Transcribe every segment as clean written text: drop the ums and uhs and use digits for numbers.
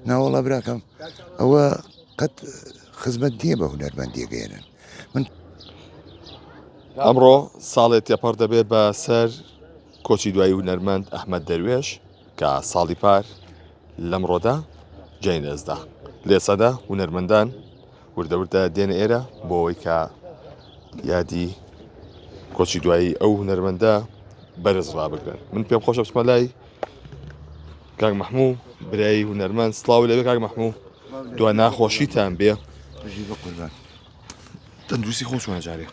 ناوەڵا براکەم ئەوە قەت خزمەت نییە بە هونەرمەندیەگەێنن من ئەمڕۆ ساڵێ تێپەڕ دەبێت بە سەر کۆچی دوایی هونەرمەند ئەحمەد دەروێش کە ساڵی پار لەمڕۆدا گیانی لەدەستدا. لە ئێستادا هونەرمەندان وردە وردە دێنە ئێرە بۆ ئەوەی کە یادی کۆچی دوایی ئەو هونەرمەندە بەرز ڕابگرن. من پێم خۆشە بچمە لای کاک مەحموو برای هونەرمەند سڵاو لەوێ کاک مەحموو دوا ناخۆشیتان بێ. بژی بەقوربان. تەندروستی خۆ چۆنە جارێ؟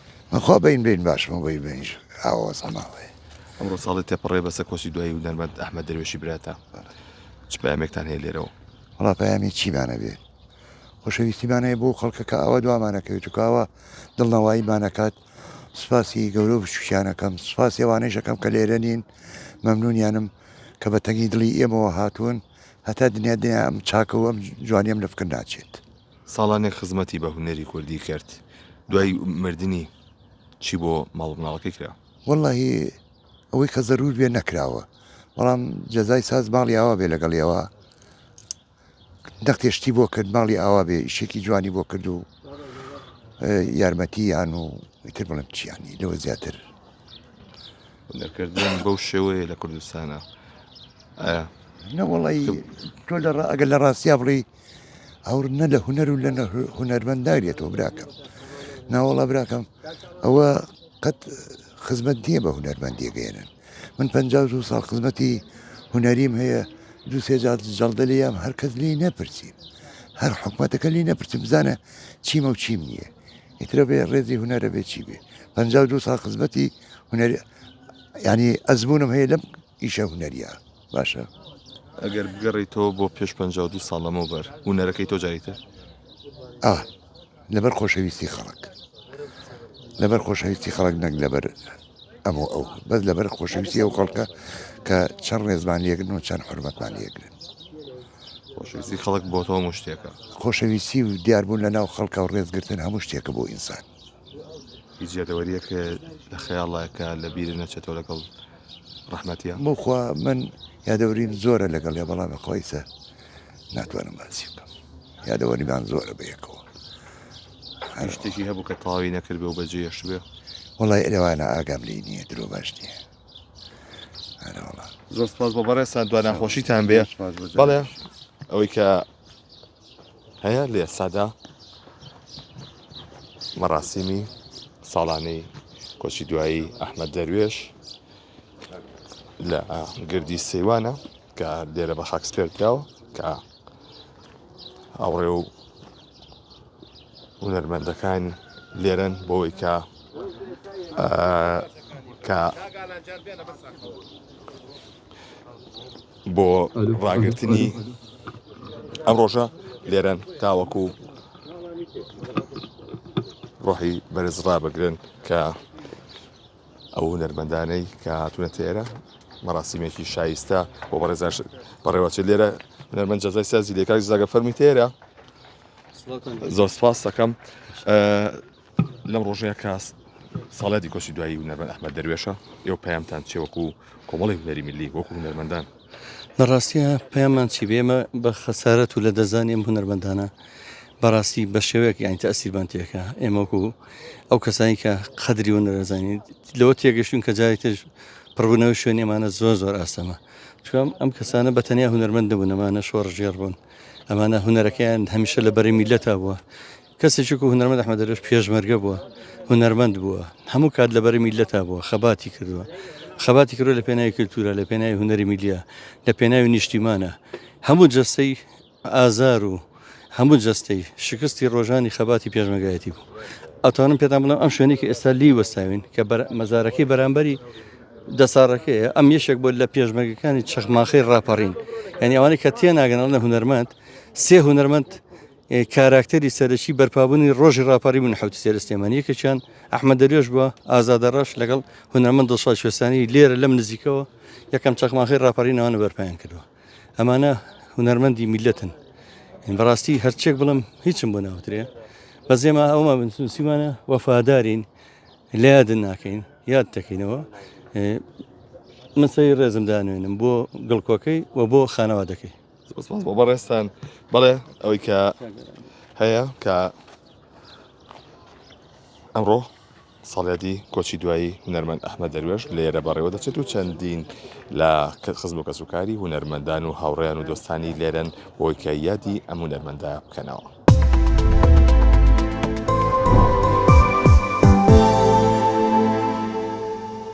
خوا بەین بین باشم و بەین بینیش ئاوا وەزعە ماوەیە. ئەمڕۆ ساڵی تێپەڕێ بەسەر کۆچی دوایی هونەرمەند ئەحمەد دەروێشی براتە چ پەیامێکتان هەیە لێرەوە؟ وەڵا پەیامی چیمان ئەبێ؟ خۆشەویستیمان هەیە بۆ خەڵکە کە ئاوا دوامان ئەکەوێت و کە ئاوا دڵنەواییمان ئەکات سوپاسی گەورە و بچووکیان ئەکەم سوپاسی ئەوانەیش ئەکەم کە لێرە نین مەمنونیانم کە بە تەنگی دڵی ئێمەوە هاتوون هەتا دنیا دنیا ئەم چاکە و ئەم جوانیەم لە فکر ناچێت. ساڵانێک خزمەتی بە هونەری کوردی کرد، دوای مردنی چی بۆ ماڵ و مناڵەکەی کرا؟ وەڵاهی ئەوەی کە زەرور بێ نەکراوە، بەڵام جەزای ساز ماڵی ئاوا بێ لەگەڵیەوە نەختێ شتی بۆ کرد ماڵی ئاوا بێ ئیشێکی جوانی بۆ کرد و یارمەتی یان و ئیتر بڵێم چیانی لەوە زیاتر. هونەرکردن بەو شێوەیە لە کوردستانە ئایا؟ نەوەڵی تۆ لە ئەگەر لە ڕاستیا بڵێی ئەور نە لە هونەر و لە هونەرمەند ناگرێتەوە براکەم ناوەڵا براکەم ئەوە قەت خزمەت نییە بە هونەرمەندیەگەێنن من 52 ساڵ خزمەتی هونەریم هەیە دوو سێ جار جەڵدە لێیان هەر کەس لێی نەپرسیم هەر حکومەتەکە لێی نەپرسیم بزانە چیمە و چیم نییە ئیترە بێ ڕێزی هونەرە بێ چی بێ 52 ساڵ خزمەتی هونەری ینی ئەزمونم هەیە لەم ئیشە هونەریە باشە. ئەگەر بگەڕێیتەوە بۆ پێش 52 ساڵ لەمەوبەر هونەرەکەی تۆ جاری تر؟ ئا لەبەر خۆشەویستی خەڵک لەبەر خۆشەویستی خەڵک نەک لەبەر ئەم و ئەو بەس لەبەر خۆشەویستی ئەو خەڵکە کە چەند ڕێزمان لێگرن و چەند حرمەتمان لێگرن. خۆشەویستی خەڵک بۆ تۆ هەموو شتێکە. خۆشەویستی و دیاربوون لە ناو خەڵکە و ڕێزگرتن هەموو شتێکە بۆ ئینسان. هیچ یادەوەریەک لە خەیاڵایە کە لە بیرت نەچێتەوە لەگەڵ ڕەحمەتیە؟ بخوا من یادەوەریم زۆرە لەگەڵیا بەڵام بەخوا ئیسە ناتوانم باسی بکەم یادەوەریمان زۆرە بەیەکەوە. هیچ شتێکی هەبوو کە تەواوی نەکردبێ و بەجێ هێشتبێ؟ وەڵای لەوانە ئاگام لێی نییە درۆ باش نییە. زۆر سپاس بۆ بەڕێزتان دوا ناخۆشیتان بێ بەڵێ ئەوەی کە هەیە لە ئێستادا مەراسیمی ساڵانەی کۆچی دوایی ئەحمەد دەروێش لە گردی سەیوانە کە لێرە بە خاک سپێردراوە کە هاوڕێ و هونەرمەندەکان لێرەن بۆی کە کە بۆ ڕاگرتنی ئەم ڕۆژە لێرەن تاوەکو ڕۆحی بەرز ڕابگرن کە ئەو هونەرمەندانەی کە هاتوونەتە ئێرە مەراسیمێکی شایستە بۆ بەڕێزان بەڕێوەچێت لێرە هونەرمەند جەزای سازی لێ کاک جەزاگە فەرمی تێرە زۆر سپاس دەکەم لەم ڕۆژەیە کە ساڵیادی کۆچی دوایی هونەرمەند ئەحمەد دەروێشە ئێوە پەیامتان چیە وەکو کۆمەڵی هونەری میللی وەکو هونەرمەندان؟ لە ڕاستیە پەیاممان چی بێ ئێمە بە خەسارەت و لە دەستدانی ئەم هونەرمەندانە بەڕاستی بە شێوەیەک یانی تەئسیرمان تێکا ئێمە وەکو ئەو کەسانی کە قەدری هونەر ئەزانین لەوە تێگەشتوین کە جارێک تر پڕبوونەوەی شوێنی ئەمانە زۆر زۆر ئاستەمە چونکە ئەم کەسانە بە تەنیا هونەرمەند نەبوون ئەمانە شۆڕشگێڕ بوون ئەمانە هونەرەکەیان هەمیشە لە بەرەی میللەتا بووە کەسێکی وەکو هونەرمەند ئەحمەد دەروێش پێشمەرگە بووە، هونەرمەند بووە، هەموو کات لەبەری میللەتا بووە، خەباتی کردووە. خەباتی کردووە لە پێناوی کلتورە، لە پێناوی هونەری میللیە، لە پێناوی نیشتیمانە. هەموو جەستەی ئازار و هەموو جەستەی شکستی ڕۆژانی خەباتی پێشمەرگایەتی بوو. ئەتوانم پێتان بڵێم ئەم شوێنەی کە ئێستا لێی وەستاوین کە مەزارەکەی بەرامبەری دەساڕەکەیە، ئەم یەکێک بووە لە پێشمەرگەکانی چەخماخەی ڕاپەڕین. یانی ئەوانەی کە تێناگەن ئەڵێن هونەرمەند، سێ هونەرمەند کاراکتەری سەرەکی بەرپابوونی ڕۆژی ڕاپەڕی بوون حەوتی سێ لە سلێمانی یەکێکیان ئەحمەد دەروێش بووە ئازادە ڕەش لەگەڵ هونەرمەند دڵشاد کوێستانی لێرە لەم نزیکەوە یەکەم چەخماخەی ڕاپەڕین ئەوانە بەرپایان کردووە ئەمانە هونەرمەندی میلەتن بەڕاستی هەرچێک بڵم هیچم بۆ ناوترێ بەس ئێمە ئەوما بنووسیمانە وەفادارین لە یادن ناکەین یاد دەکەینەوە من سەری ڕێزم دانوێنم بۆ گڵکۆکەی و بۆ خانەوادەکەی. زۆر سپاس بۆ بەڕێزتان. بەڵێ ئەوەی کە هەیە کە ئەمڕۆ ساڵیادی کۆچی دوایی هونەرمەند ئەحمەد دەروێش لێرە بەڕێوە دەچێت و چەندین لە خزم و کەسوکاری هونەرمەندان و هاوڕێیان و دۆستانی لێرەن بۆی کە یادی ئەم هونەرمەندە بکەنەوە.